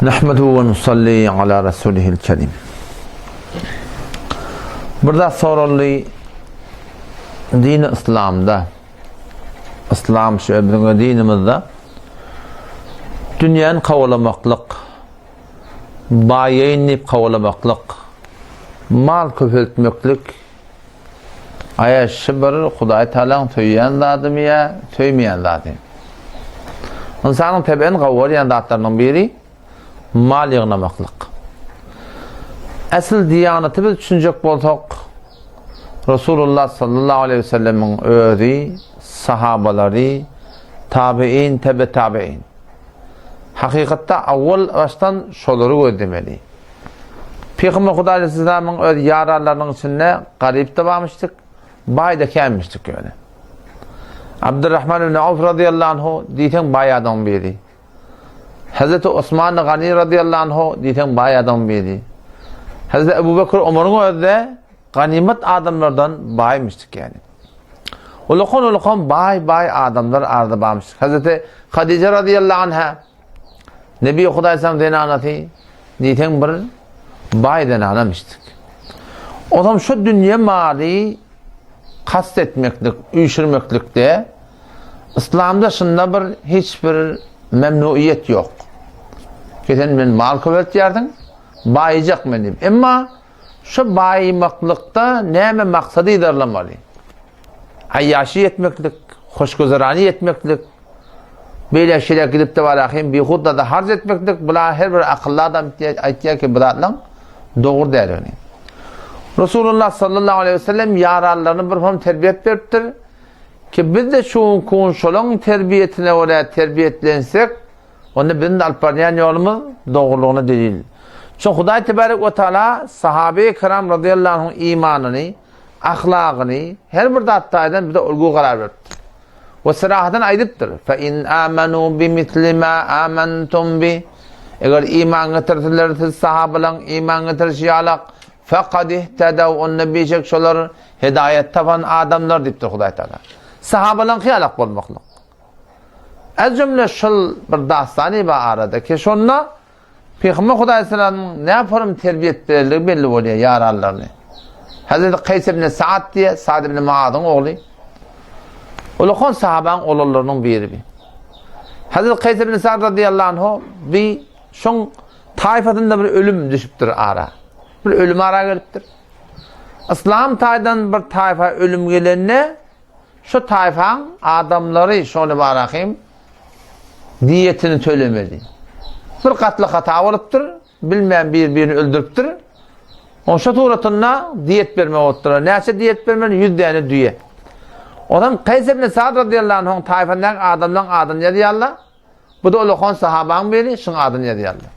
Nahmeduhu we nusalli ala rasulihil kerim. Bir zat soraldy. Dini yslamda Yslam şu biziň dinimizde dünýäni kowalamaklyk, baýaýyn diýip kowalamaklyk, mal köpeltmeklik Aýa şu bir Hudaý Tagalaň söýýän zadymy ýa söýmeýän zady? Ynsanyň tebigyn gowy görýän zatlarynyň biri mal ýygnamaklyk. Äsl diýanaty biz düşünjek bolsak, Resulullah sallallahu aleýhi we sellemiň özi, sahabalary, tabiin, tebe tabiin. Hakykatda awwal başdan şolary gözlemeli. Pygamber Hudaý Aleyhisselamyň öz ýaranlarynyň içinde garyp-da barmyşdyk, baý-da känmişdik ýöne. Abdurrahman ibn Awf radiyallahu anhu diýseň baý adamyň biri. Hazreti Osman Gani radiyallahu anhu diýseň baý adamyň biri. Hazreti Ebu Bekir Omaryň özi-de ganymat adamlardan baýmyşdyk ýani. Ulakan-ulakan baý-baý adamlar arada barmyşdyk. Hazreti Hadija radiyallahu anha Nebi Hudaý sallam zenanasy diýseň bir baý zenanamışdyk. Ozam şu dünýe maly kast etmeklik, üýşürmeklikde Yslamda şunda bir hiç bir memnuiýet ýok. Ki sen men mal köpeltýärsiň, baýyjak men diýip. Emma şu baýymaklykda näme maksady yzarlamaly? Aýýaşy etmeklik, hoşgüzerany etmeklik, Beýle-şeýle gidip-de barahym bihudada harç etmeklik, bula her bir akylly adam aýtýar ki, bu zatlaryň dogry däldigini. Resulullah sallallahu aleýhi we sellem ýaranlaryny bir hom terbiýet beripdir ki, biz-de şu günki gün şolaryň terbiýetine görä terbiýetlensek, onda biziň-de alyp barýan ýolumyz dogrulygyna delil. Çünki Hudaý tebarek we taala sahabeýi kiram razyýallahu anhuň imanyny, ahlagyny her bir zat taýdan bize ulgy karar beripdir. We syrahatyn aýdypdyr, Fe in amanu bimisli ma amantum bi. Eger iman getirseler siz sahabalaň iman getirişi ýalak, fekad ihtedew onda bişek şolar hidaýat tapan adamlar diýipdir Hudaý Taala. Sahabalaňky ýalak bolmaklyk. Ez jümle şol bir dastany bar arada ki şonda Pygamber Hudaý salamyň näporum terbiýet berendigi belli bolýar ýaranlaryny. Hazreti Kaýs ibn Saad diýe, Saad ibn Muazyň ogly. Ulakan sahabaň oglanlarynyň biri bi. Hazreti Kaýs ibn Saad radiyallahu anhu bi şoň taýfasynda bir ölüm düşüpdir ara. Bir ölüm ara gelipdir. Yslam taýdan bir taýfa ölüm gelende Şu taýfaň adamlary şony barahym diýetini tölemeli. Bir gatly hata bolupdyr, bilmän bir-birini öldüripdir. Oň şu suratynda diýet bermek bolupdyr. Näçe diýet bermeli? 100 däne düýe. Ondan Kaýs ibn Sa'd radiyallahu anhuň taýfasyndaky adamlaryň adyny ýazýarlar. Bu-da ulakan sahabaň biri, şuň adyny ýazýarlar.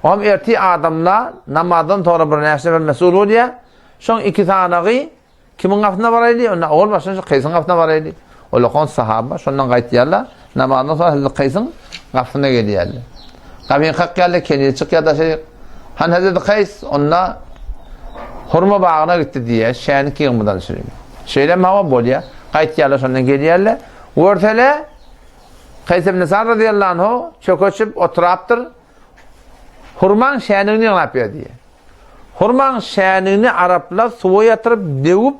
Oňam ertir adamlar namazdan sonra bir näçe bir mesul bolýar. Şoň iki sanagy Kimiň gapysyna baraýly? Onda owal başdan şu Kaýsyň gapysyna baraýly. Ol okan sahaba şondan gaýtýarlar. Namazdan soň Hazreti Kaýsyň gapysyna gelýärler. Gapyny kakýarlar, keniz çykýar daşaryk. Han Hazreti Kaýs onda hurma bagyna gitdi diýýär, şänik ýygmadan şeýle. Şeýle hawa bolýar. Gaýtýarlar şondan gelýärler. Görsele Kaýs ibn Sa'd radiyallahu anhu çökeçip oturapdyr. Hurmaň şänigini ýygnap ýör diýýär. Hurmaň şänigini araplar suwa ýatyryp, döwüp,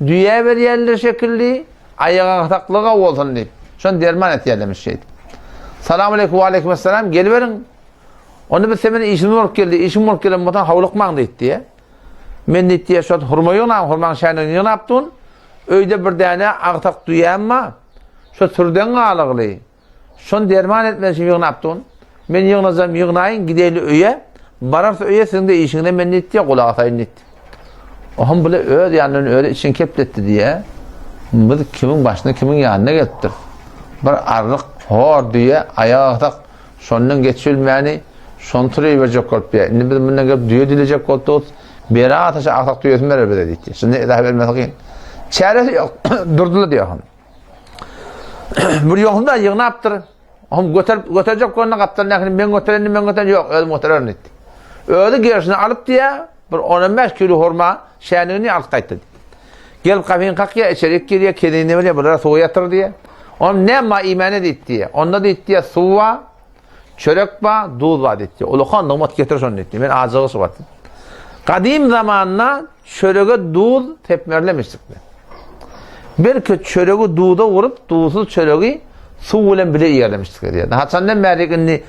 düýä berýärler şekilli, aýagasaklyga bolsun diýip. Şony derman etýärlermiş şeýdip. Salam aleýkum, we aleýkum essalam, geliberiň. Onda biz sen bilen işimiz bolup geldi, işiň bolup gelen bolsaň howlukmaň diýdi diýe. Men diýdi diýe, şo hurma ýygnap, hurmaň şänigini ýygnap durun. Öýde bir däne agsak düýäm bar. Şo sürden galygly. Şony derman etmek üçin ýygnap durun. Men ýygnajam ýygnaýyn, gideýli öýe. Bararys öýe, siziň-de işiňize men diýdi, diýe, gulak asaýyn diýdi. Ohm bile öz ýanyndan özi içini kepletdi diýe. Biz kimiň başyna, kimiň ýanyna gelipdiris. Bir arryk, hor düýe, aýak agsak, şondan geçibilmäni, şony turuberjek bolup diýe. Indi biz mundan gelip düýe dilejek bolup durus. Bere ataşa agsak düýesini berer bize diýdi. Şunda edahy bermesi kyn. Çäresi ýok. Durdular diýe. Bir ýogsunda ýygnapdyr. Hom göterip göterjek bolanda gapdal nähili men göterenini men göteren ýok, özüm götererin diýdi. Özi gerşini alyp diýä, bir 15 kilo hurma şänigini alyp gaýtdy. Gelip gapyny kakýa, içerik girýä, kedini bilýä, bulara suw ýatyr diýä. Onuň näme iýmäne diýdi diýä. Onda diýdi diýä, suw bar. Çörek bar, duz bar diýdi. Ulakan nygmat getir şony diýdi. Men ajygy şu wagt. Gadym zamanda çörege duz sepmerlemişdikler. Belki çöregi duza urup, duzsuz çöregi suw bilen bile iýerlemişdikler diýýär. Haçandan bäri indi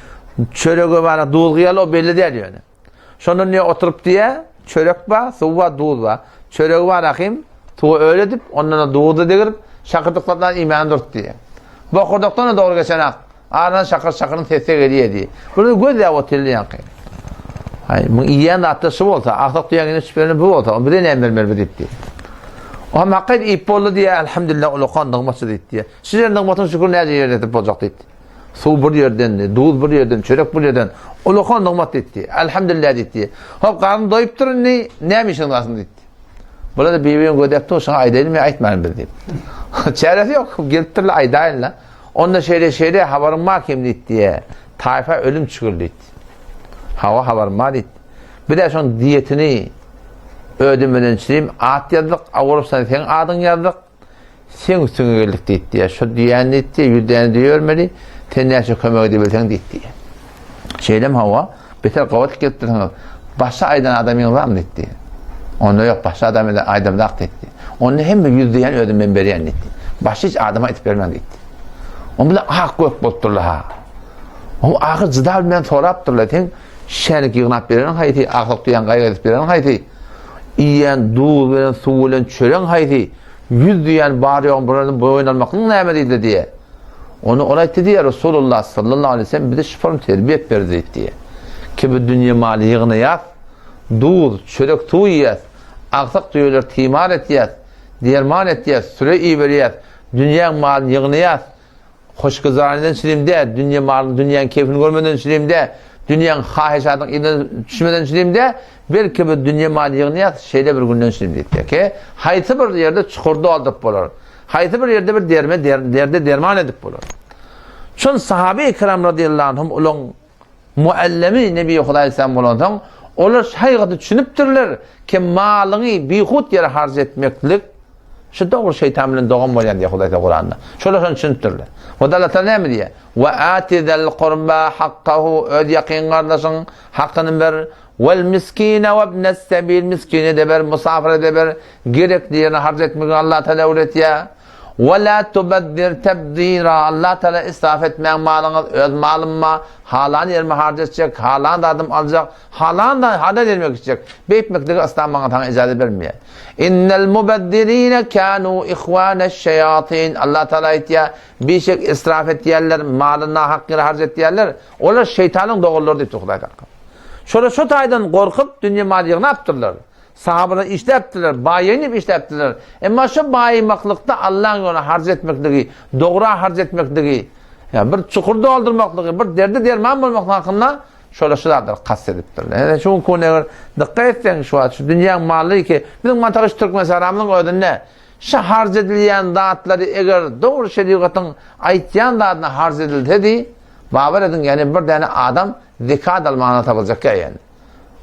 çörege bana duz gyýaly o belli däl ýöne. Şondan diýe oturyp diýe, çörek bar, suw bar, duz bar. Çöregi bar ahim, suwa öl edip, ondan da duzy degirip, şakyrdyklardan iýmäni durup diýe. Bokurdakdan da dogry geçenak. Aradan şakyr-şakyryň sesi gelýär diýe. Bular gözläp otyrlar ýaňky. Aý, muň iýýän zatda şu bolsa, agsak düýäň ýene şübheli bu bolsa, bize näme bermeli bu diýip diýe. O hem hakyt iýip boldy diýe, elhamdülillah ulakan nygmatçy diýip diýe. Şu ýer nygmatyň şükür näce ýerde edip boljak diýip. Suw bir ýerden, duz bir ýerden, çörek bir ýerden. Ulakan nygmat diýip diýe. Elhamdülillah diýip diýe. Hop, garny doýupdyr indi, näme işiň galsyn diýip. Bular da bir-birini gözläp dur, şoňa aýdaýlymy ýa aýtmaýlymy biz diýip. Çäresi ýok, gelipdirler aýdaýynlar. Onda şeýle-şeýle habaryň bar kim diýip diýe. Taýfa ölüm çykyr diýip. Hawa habarym bar diýip. Bir-de şoň diýetini ödemeden çilim at ýazdyk, awuryp sen seň adyň ýazdyk. Seň üstüňe geldik diýip diýe. Şo diýen diýip diýe, ýüz däne düýe bermeli, sen näçe kömek edebilseň diýip diýe. Şeýlem hawa, beter gabat gelipdirsiňiz. Başda aýdan adamyňyz barmy diýip diýe. Onda ýok, başda adam aýdamzak diýip diýe. Onda hemme ýüz diýen özüm men berýän diýip diýe. Başda hiç adama aýdyp bermäň diýip diýe. Onda bilen ak gök bolupdyrlar ha. O ahyr jyda bilmän sorapdyrlar, sen şänik ýygnap bereniň haýsy, agsak diýen gaýgy edip bereniň haýsy, iýen duz bilen suw bilen çöreň haýsy, 100 diýen bar ýogyň bir boýun almaklyň näme diýdi diýe. Ony ol aýtdy diýe Resulullah sallallahu aleyhi ve sellem bize şu form terbiýe berdi diýdi. Ki bu dünýe maly ýygnaýas, duz, çörek, suw iýýäs, agsak düýeler timar etýäs, derman etýäs, süre iberýäs, dünýäň malyny ýygnaýas, Hoşgüzeranydan çilim dä, dünýe malyny, dünýäň keýfini görmeden çilim dä, dünýäň hahyşatynyň yzyna düşmeden çilim dä, belki bir dünýe maly ýygnaýas, şeýle bir günden çilim diýipdir. Ki, haýsy bir ýerde çukur dolduryp bolar, haýsy bir ýerde bir derme, derde derman edip bolar. Şol sahabe-i kiram radiyallahu anhum olaň muallimi Nebi Hudaý aleyhisselam bolansoň, olar şu hakykaty düşünipdirler ki, malyňy bihut ýere harç etmeklik şu dogry şeýtan bilen dogan bolýan diýýär Hudaý Teala Kuranda. Şolar şony düşünipdirler. Hudaý Allah Teala näme diýýär? Ve ati zal kurba hakkahu öz ýakyn gardaşyň hakyny ber. Vel miskine ve ibnes sebil miskine de ber, musafire de ber. Gerekli ýerine harç etmegi Allah Teala öwretýär. Ve la tubezzir tebzira Allah Teala israf etmäň malyňyz, öz malymma halan ýerime harç etjek, halan zadym aljak, halan da halal ýerime gitjek. Beýtmekligi yslam maňa saňa ijazat bermeýär. Innel mubezzirine kanu ihwaneş-şeýatin Allah Teala aýtýar, bişek israf etýänler, malyny nahak ýere harç etýänler, olar şeýtanyň doganlary diýipdir Hudaý Tagala. Şolar şo taýdan gorkup dünýe mal ýygnapdyrlar. Sahabalar işläpdirler, baýaýyn diýip işläpdirler. Emma şo baýamaklykda Allaň ýoluna harç etmekligi, dogra harç etmekligi, ýa bir çukur doldurmaklygy, bir derde derman bolmaklyk hakynda şolar şu zatlary kast edipdirler. Ýa şu gün eger dykgat etseň şu wagt şu dünýäň mally ki, biziň mantagy şu Türkmenistanymyzyň özünde şu harç edilýän zatlary eger dogry şerigatyň aýtýan zadyna harç edilsedi, babar ediň ýani bir däne adam zekat almagyna tapyljak ýa ýani.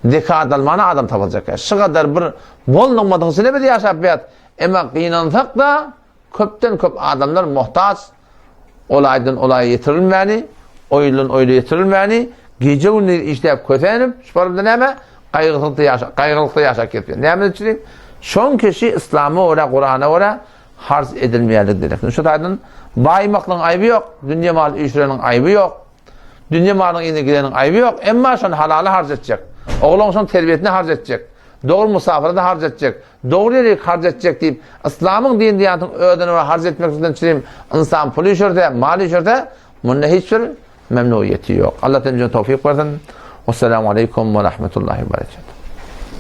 Zekat almana adam tapyljak. Şu gadar bir bol nygmatyň içinde biz ýaşap ýat. Emma gynansak-da, köpden köp adamlar muhtaç, ol aýdan ol aýa ýetirilmäni, o ýyldan o ýyla ýetirilmäni, gije-gündiz işläp kösenip, şu barada näme? Gaýgysyzlykda ýaşa, gaýgylykda ýaşap gezýär. Näme üçin? Şoň kişi yslama görä, Kurana görä harç edilmeýärlik derek. Şu taýdan baýmaklygyň aýby ýok, dünýe maly üýşüreniň aýby ýok. Dünýe malynyň yzyna gideniň aýby ýok, emma şony halala harç etjek. Oglan şonuň terbiýesine harç etjek. Dogry musafyra-da harç etjek. Dogry ýere harç etjek diýip, yslamyň din-diýanatynyň özüne görä harç etmeklikden çürim ynsan pul üýşürse, mal üýşürse, munda hiç bir memnuýeti ýok. Allah hemmämize towfyk bersin. Wessalamu aleýkum we rahmetullahi we berekatuh.